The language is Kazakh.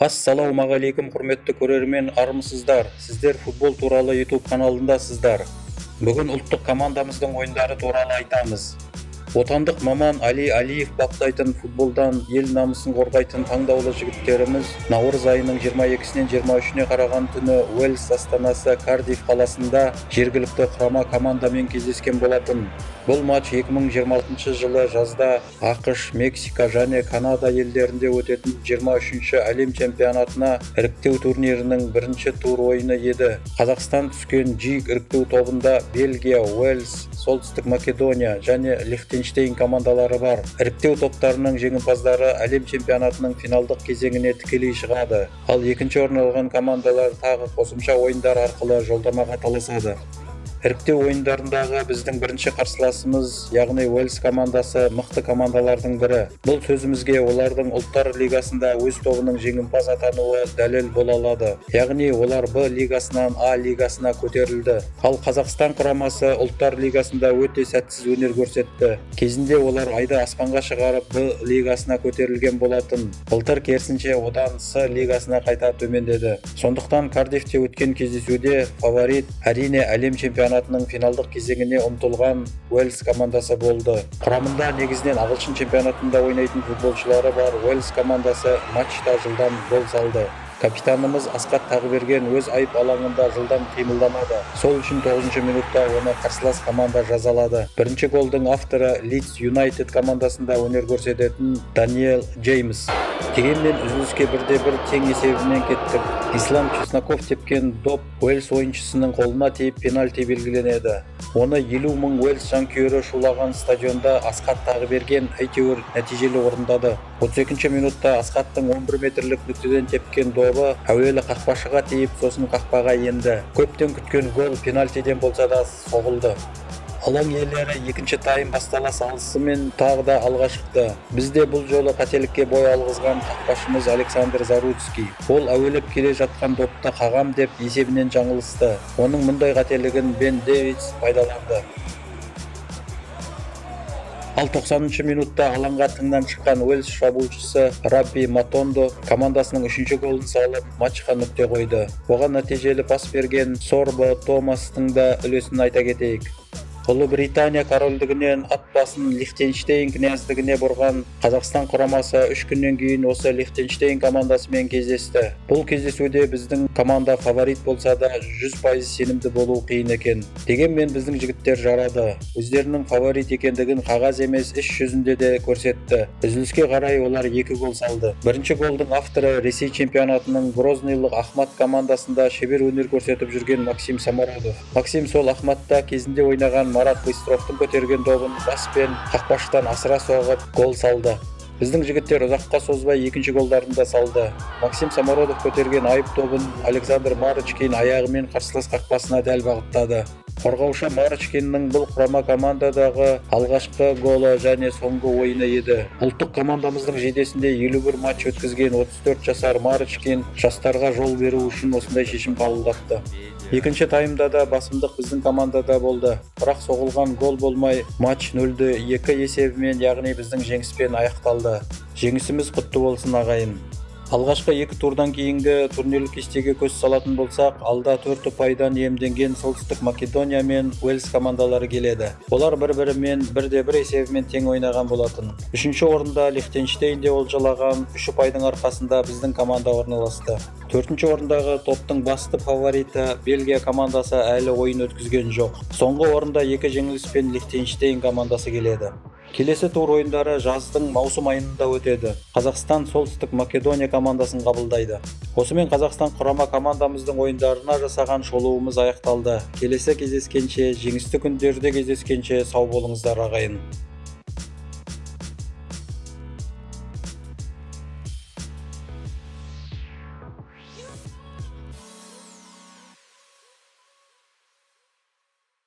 Ассалаумағалейкум, құрметті көрермен! Армысыздар! Сіздер «Футбол туралы» YouTube каналындасыздар. Бүгін ұлттық командамыздың ойындары туралы айтамыз. Отандық маман Али Алиев баптайтын, футболдан ел намысын қорғайтын таңдаулы жігіттеріміз наурыз айының 22-сінен 23-іне қараған түні Уэльс астанасы Кардиф қаласында жергілікті құрама командамен кездескен болатын. Бұл матч 2026 жылы жазда АҚШ, Мексика және Канада елдерінде өтетін 23-ші әлем чемпионатына іріктеу турнирінің бірінші тур ойыны еді. Қазақстан түскен G іріктеу тобында Бельгия, Уэльс, Солтүстік Македония және Лихтенштейн командалары бар. Іріктеу топтарының жеңімпаздары әлем чемпионатының финалдық кезеңіне тікелей шығады, ал екінші орын алған командалар тағы қосымша ойындар арқылы жолдамаға таласады. Іріктеу ойындарындағы біздің бірінші қарсыласымыз, яғни Уэльс командасы, мықты командалардың бірі. Бұл сөзімізге олардың Ұлттар лигасында өз тобының жеңімпаз атануы дәлел бола алады, яғни олар Б лигасынан А лигасына көтерілді. Ал Қазақстан құрамасы Ұлттар лигасында өте сәтсіз өнер көрсетті. Кезінде олар айды аспанға шығарып, Б лигасына көтерілген болатын. Былтыр керісінше, одан С лигасына қайта төмендеді. Сондықтан Кардифте өткен кездесуде фаворит, әрине, әлем чемпионатының финалдық кезеңіне ұмтылған Уэльс командасы болды. Құрамында негізінен ағылшын чемпионатында ойнайтын футболшылары бар Уэльс командасы матчта жылдам гол салды. Капитанымыз Асхат Тағыберген өз айып алаңында жылдам қимылдамады. Сол үшін 9 минутта оны қарсылас команда жазалады. Бірінші голдың авторы — Лидс Юнайтед командасында өнер көрсететін Даниэл Джеймс. Дегенмен үзіліске 1-1 тең есебімен кеттік. Ислам Чесноков тепкен доп Уэльс ойыншысының қолына тиіп, пенальти белгіленеді. Оны 50 000 Уэльс жанкүйері шулаған стадионда Асхат Тағыберген әйтеуір нәтижелі орындады. 32 минутта Асхаттың 11 метрлік нүктеден тепкен добы әуелі қақпашыға тиіп, сосын қақпаға енді. Көптен күткен гол пенальтиден болса да соғылды. Алаң иелері екінші тайм бастала салысымен тағы да алға шықты. Бізде бұл жолы қателікке бой алғызған қақпашымыз Александр Заруцкий. Ол әуелеп келе жатқан допты қағам деп есебінен жаңылысты. Оның мұндай қателігін Бен Дэвис пайдаланды. Ал 90 минутта алаңға тыңнан шыққан Уэльс шабуылшысы Рабби Матондо командасының үшінші голын салып, матчқа нүкте қойды. Оған нәтижелі пас берген Сорбо Томастың да үлесін айта кетейік. Ұлыбритания корольдігінен ат басын Лихтенштейн княздігіне бұрған Қазақстан құрамасы 3 күннен кейін осы Лихтенштейн командасымен кездесті. Бұл кездесуде біздің команда фаворит болса да, 100% сенімді болу қиын екен. Дегенмен біздің жігіттер жарады. Өздерінің фаворит екендігін қағаз емес, іс жүзінде де көрсетті. Үзіліске қарай олар екі гол салды. Бірінші голдың авторы — Ресей чемпионатының грозныйлық «Ахмат» командасында шебер өнер көрсетіп жүрген Максим Самородов. Максим сол «Ахматта» кезінде ойнаған Марат Быстровтың көтерген добын баспен қақпашыдан асыра соғып, гол салды. Біздің жігіттер ұзаққа созбай екінші голдарын да салды. Максим Самородов көтерген айып добын Александр Марочкин аяғымен қарсылас қақпасына дәл бағыттады. Қорғаушы Марочкиннің бұл құрама командадағы алғашқы голы және соңғы ойыны еді. Ұлттық командамыздың жейдесінде 51 матч өткізген 34 жасар Марочкин жастарға жол беру үшін осындай шешім қабылдапты. Екінші таймда да басымдық біздің командада болды, бірақ соғылған гол болмай, матч 0-2 есебімен, яғни біздің жеңіспен аяқталды. Жеңісіміз құтты болсын, ағайын! Алғашқы екі турдан кейінгі турнирлік кестеге көз салатын болсақ, алда төрт ұпайдан иемденген Солтүстік Македония мен Уэльс командалары келеді. Олар бір-бірімен 1-1 есебімен тең ойнаған болатын. Үшінші орында Лихтенштейнде олжалаған үш ұпайдың арқасында біздің команда орналасты. Төртінші орындағы топтың басты фавориті Бельгия командасы әлі ойын өткізген жоқ. Соңғы орында екі жеңіліспен Лихтенштейн командасы келеді. Келесі тур ойындары жаздың маусым айында өтеді. Қазақстан Солтүстік Македония командасын қабылдайды. Осымен Қазақстан құрама командамыздың ойындарына жасаған шолуымыз аяқталды. Келесі кездескенше, жеңісті күндерде кездескенше сау болыңыздар, ағайын!